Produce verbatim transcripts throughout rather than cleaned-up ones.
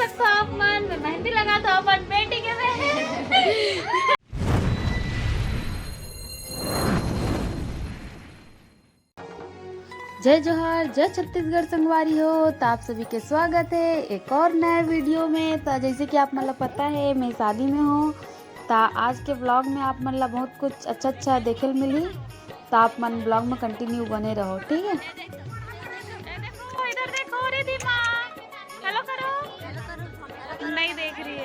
तो आप मन में मेहंदी लगा तो अपन बेटी के में। जय जोहार, जय छत्तीसगढ़ संगवारी हो। तो आप सभी के स्वागत है एक और नए वीडियो में। तो जैसे कि आप मन ला पता है, मैं शादी में हूँ। तो आज के व्लॉग में आप मन ला बहुत कुछ अच्छा अच्छा देखे ल मिली। तो आप मन व्लॉग में कंटिन्यू बने रहो, ठीक है? देखो, इधर देखो रे दीपा, हेलो करो। नहीं देख रही है।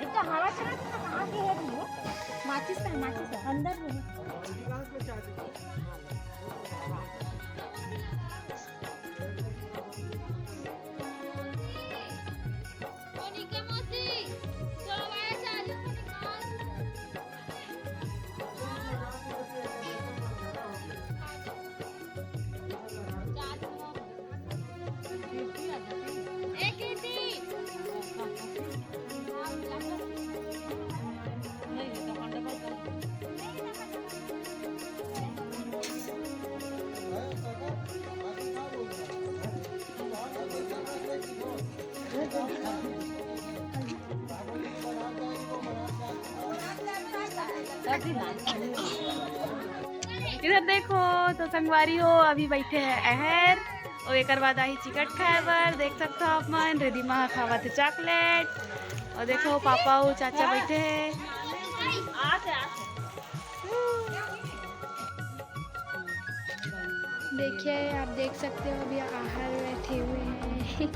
एक तो हवा चला तो कहाँ के है तुम? माचिस का है, माचिस है, अंदर में है। इधर देखो तो संगवारी हो, अभी बैठे हैं अहर, और एकर बाद आही चिकट खाए बर। देख सकते हो आप मन, रिदिमा ह खावत हे चॉकलेट, और देखो पापा अउ चाचा बैठे हैं। देखिए, आप देख सकते हो, अभी आहर बैठे हुए हैं।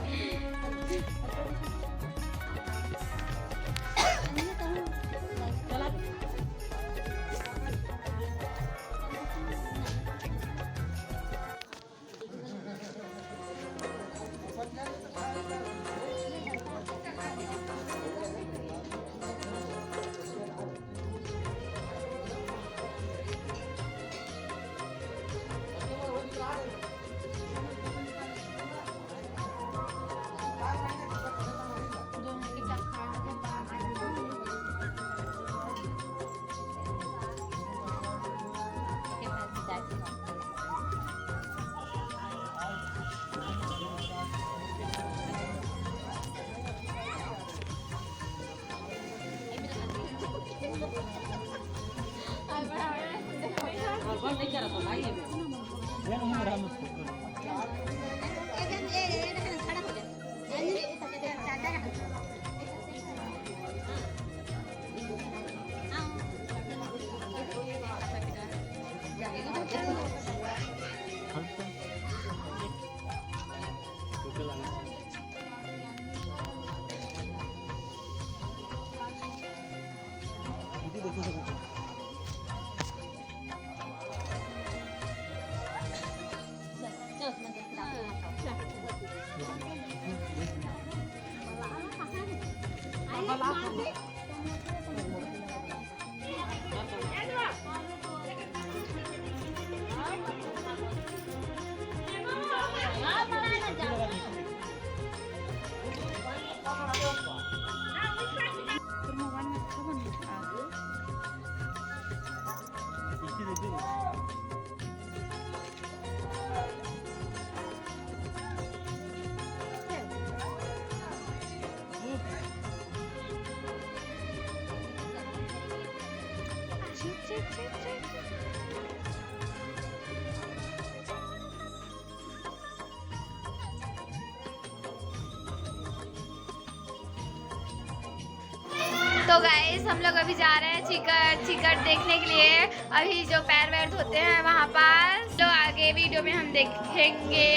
तो गाइस, हम लोग अभी जा रहे हैं चिकट, चिकट देखने के लिए। अभी जो पैर वैर धोते हैं वहाँ पास, तो आगे वीडियो में हम देखेंगे।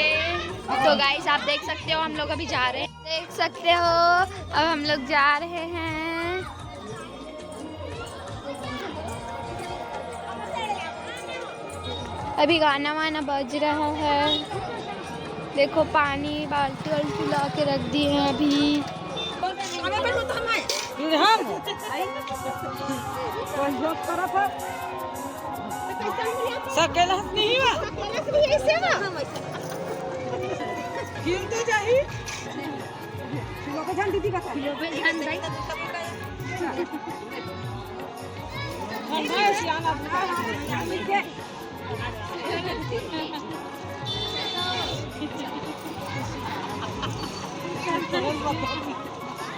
तो गाइस, आप देख सकते हो, हम लोग अभी जा रहे हैं। देख सकते हो, अब हम लोग जा रहे हैं। अभी गाना वाना बज रहा है। देखो, पानी बाल्टी वाल्टी ला के रख दिए हैं अभी। सब कैलाश नहीं हुआ। गिर तो जाही।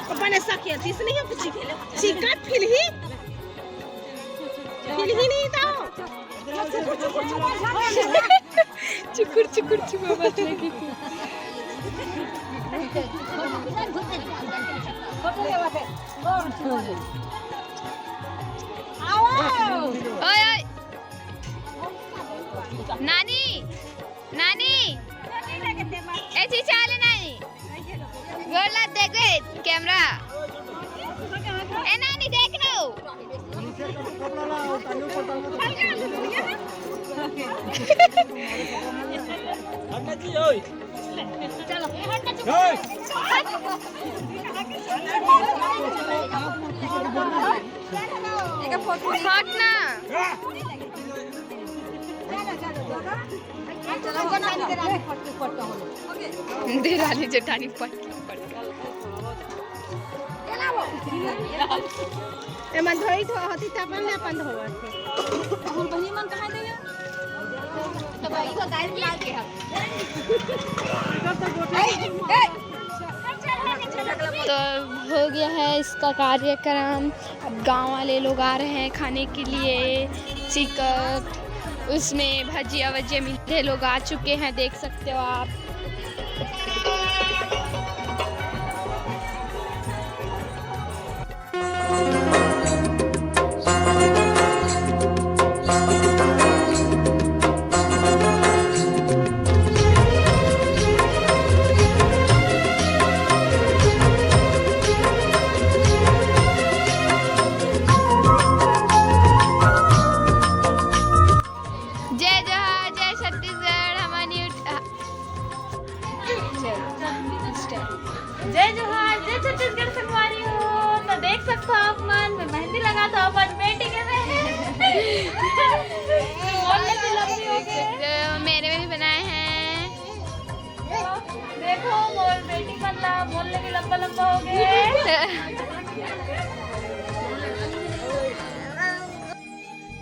अपन ऐसा किया, जिसने ये कुछ चिकन फिर ही, फिर ही नहीं था। चुकुर चुकुर चुकुर बात लगी थी। ओए, ओए। नानी, नानी, ए चीज चाले नानी। गोर ला देख बे, कैमरा। ए नानी, देख ना। हट ना। देरानी जेठानी पटकी पटकी। एमन धोई धो होती त अपन ले अपन धोवत हे। हम बहिनी मन कहाँ गए? तो भाई को दाल मिला के हम। तो हो गया है इसका कार्यक्रम। अब गांव वाले लोग आ रहे हैं खाने के लिए चिकट, उसमें भजिया वजिया मिलते हैं। लोग आ चुके हैं, देख सकते हो आप। जय जोहार, जय छत्तीसगढ़। हमन यू-, जय जोहार, जय छत्तीसगढ़ संगवारी हो। तो देख सकते हो आप मन, मैं मेहंदी लगा था अपन बेटी के में। मोर ले भी लंबी हो गए। तो मेरे में भी बनाए हैं। देखो, मोर बेटी मन ला मोर ले भी लंबा लंबा हो गए।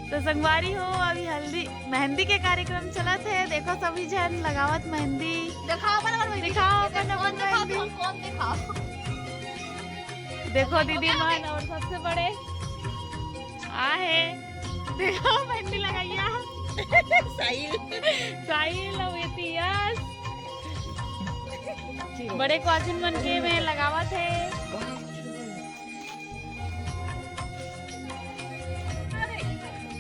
तो संगवारी हो, अभी हल्दी मेहंदी के कार्यक्रम चलत हे। देखो सभी झन लगावत मेहंदी। दिखाओ अपन, अपन मेहंदी। दिखाओ अपन, अपन दिखाओ, मेहंदी। कौन दिखाओ? देखो दीदी मन, और सबसे बड़े आ हे। देखो मेहंदी लगाइया। साहिल। साहिल और इतिहास। बड़े क्वाजिन मन के में लगावत हे।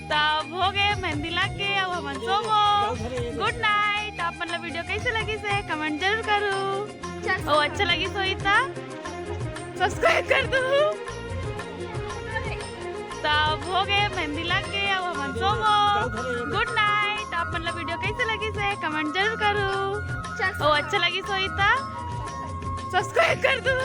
तब हो गए मेहंदी लग के, अब हमन सोबो। गुड नाइट। आप मन ला वीडियो कैसे लगिस हे, कमेंट जरूर करू। और अच्छा लगिस होही त सब्सक्राइब कर दू। तब हो गए मेहंदी लग के, अब हमन सोबो। गुड नाइट। आप मन ला वीडियो कैसे लगिस हे, कमेंट जरूर करू। और अच्छा लगिस होही त सब्सक्राइब कर दू।